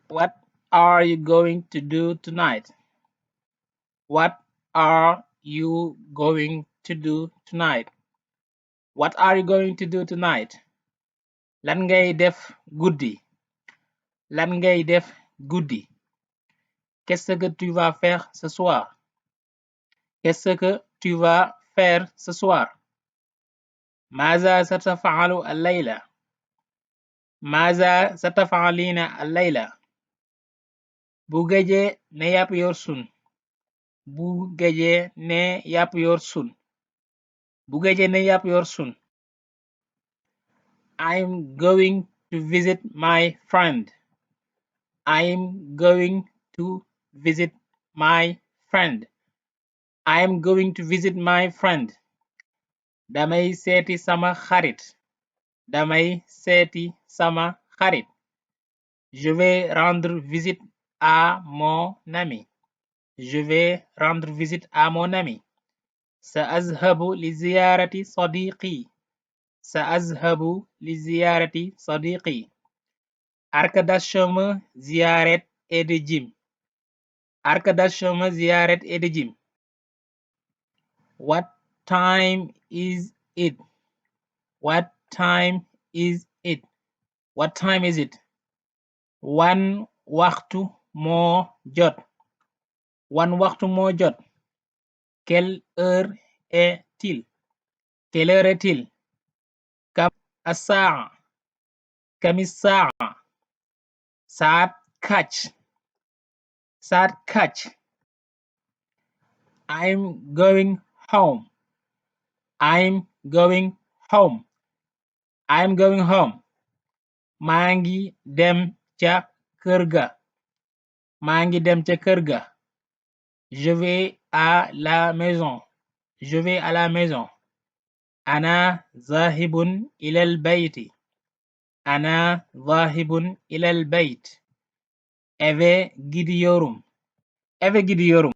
What are you going to do tonight? What are you going to do tonight? What are you going to do tonight? Lan ngay def guddi? Lan ngay def guddi? Qu'est-ce que tu vas faire ce soir? Qu'est-ce que tu vas faire ce soir? ماذا ستفعل الليلة؟ ماذا ستفعلين الليلة؟ Bu gëjee ne yàpp yor sun. Bu gëjee ne yàpp yor sun. Bu gëjee ne yàpp yor sun. I'm going to visit my friend. I'm going to visit my friend. I'm going to visit my friend. Damay seeti sama xarit. Damay seeti sama xarit. Je vais rendre visite à mon ami. Je vais rendre visite à mon ami. سأذهب لزيارة صديقي. سأذهب لزيارة صديقي. Arkadaşımı ziyaret edeceğim. Arkadaşımı ziyaret edeceğim. What time is it? What time is it? What time is it? Wan waxtu moo jot. Wan waxtu moo jot. Quelle heure est-il? Quelle heure est-il? Kam as-saa. Kam as-saa. Saat kaç? Saat kaç? I'm going home. I'm going home. I'm going home. Maa ngi dem ca kër ga. Maa ngi dem ca kër ga. Je vais à la maison. Je vais à la maison. Ana zahibun ilal bayti. Ana zahibun ilal bayt. Eve gidiyorum. Eve gidiyorum.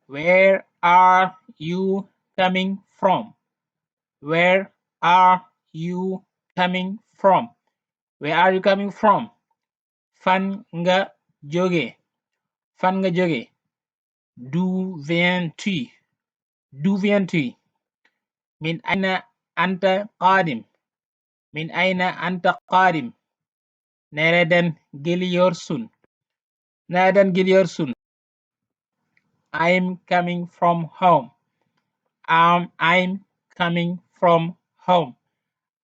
Where are you coming from? Where are you coming from? Where are you coming from? Fan nga jóge. Fan nga jóge. D'où viens-tu? D'où viens-tu? Min ayna anta qadim. Min ayna anta qadim. Nereden geliyorsun? Nereden geliyorsun? I'm coming from home. I'm coming from home.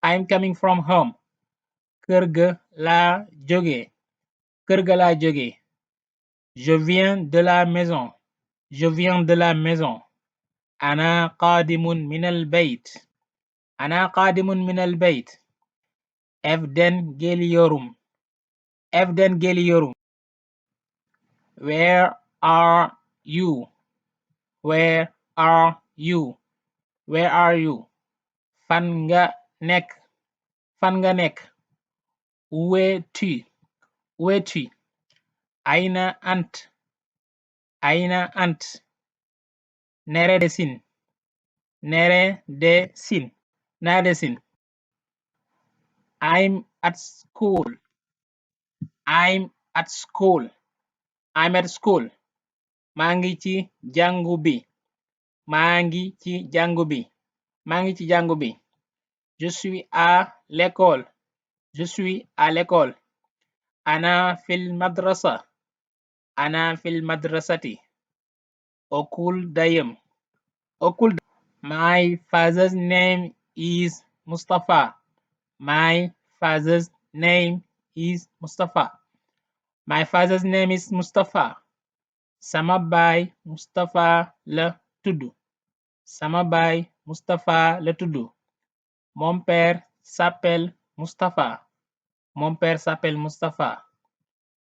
I'm coming from home. Kër ga laa jóge. Kër ga laa jóge. Je viens de la maison. Je viens de la maison. Ana qadimun minal bayt. Ana qadimun minal bayt. Evden geliyorum. Evden geliyorum. Where are you? Where are you? Where are you? Fan nga nekk. Fan nga nekk. Où es-tu? Où es-tu? Ayna ant. Ayna ant. Neredesin. Neredesin. Neredesin. I'm at school. I'm at school. I'm at school. Maa ngi ci jàngu bi. Maa ngi ci jàngu bi. Maa ngi ci jàngu bi. Je suis à l'école. Je suis à l'école. Ana fil madrasa. Ana fil madrasati. Okuldayım. Okul. My father's name is Mustafa. My father's name is Mustafa. My father's name is Mustafa. Sama baay Mustafa la tuddu. Sama baay Mustafa la tuddu. Mon père s'appelle Mustafa. Mon père s'appelle Mustafa.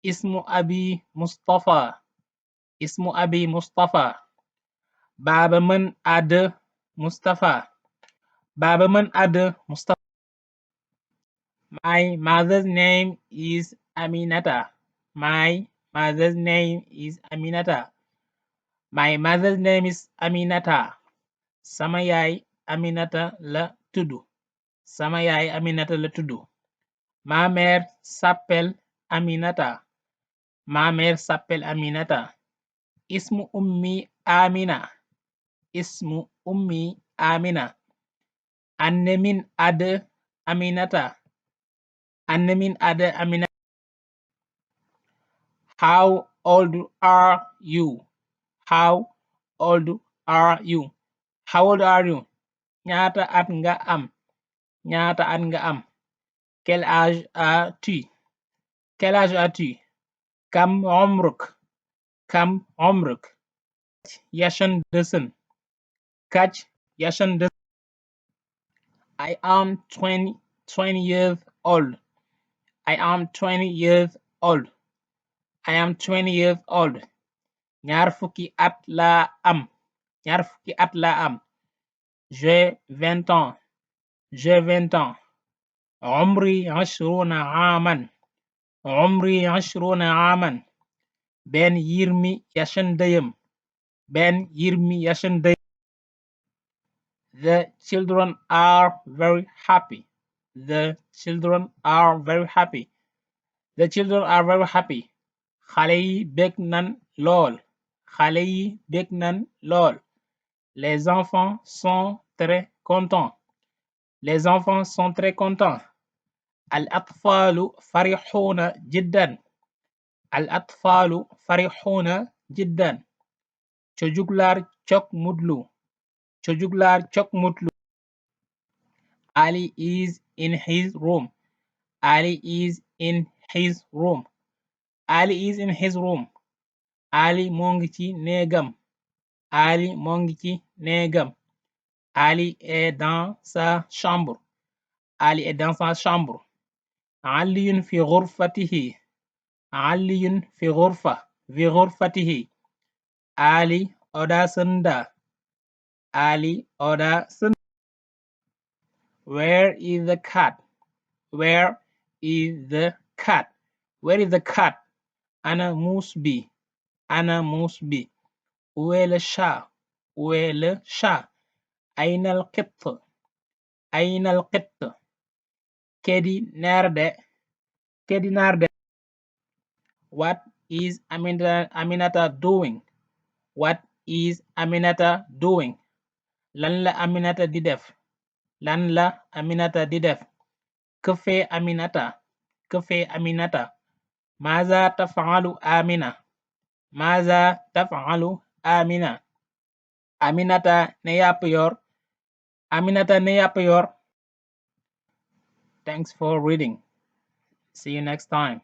Ismu abi Mustafa. Ismu abi Mustafa. Baba mën add Mustafa. Baba mën add Mustafa. My mother's name is Aminata. My mother's name is Aminata. My mother's name is Aminata. Sama yaay Aminata la tuddu. Sama yaay Aminata la tuddu. Ma mère s'appelle Aminata. Ma mère s'appelle Aminata. Ismu ummi Amina. Ismu ummi Amina. Anne min adı Aminata. Anne min adı Aminata. How old are you? How old are you? How old are you? Ñaata at nga am? Ñaata at nga am? Quel âge as-tu? Quel âge as-tu? Kam umruk? Kam umruk? Yaşındasın? Kaç yaşındasın? I am 20 years old. I am 20 years old. I am 20 years old. Ñaar fukki at laa am. Ñaar fukki at laa am. J'ai 20 ans. J'ai 20 ans. عمري 20 عامًا. عمري 20 عامًا. Ben 20 yaşındayım. Ben 20 yaşındayım. The children are very happy. The children are very happy. The children are very happy. Xale yi bég nan lool. Xale yi bég nan lool. Les enfants sont très contents. Les enfants sont très contents. الأطفال فرحون جدا. الأطفال فرحون جدا. Çocuklar çok mutlu. Çocuklar çok mutlu. Ali is in his room. Ali is in his room. Ali is in his room. Ali moo ngi ci néegam. Ali moo ngi ci néegam. Ali est dans sa chambre. Ali est dans sa chambre. علي في غرفته. علي في غرفته. Ali odasında. Ali odasında. Where is the cat? Where is the cat? Where is the cat? Ana muus bi. Ana muus bi. Où est le chat? Où est le chat? أين القط? أين القط? Kedi nerede? Kedi nerede? What is Aminata doing? What is Aminata doing? Lan la Aminata di def? Lan la Aminata di def? Que fait Aminata? Que fait Aminata? ماذا تفعل آمنة؟ ماذا تفعل آمنة؟ Aminata ne yapıyor? Aminata ne yapıyor? Thanks for reading. See you next time.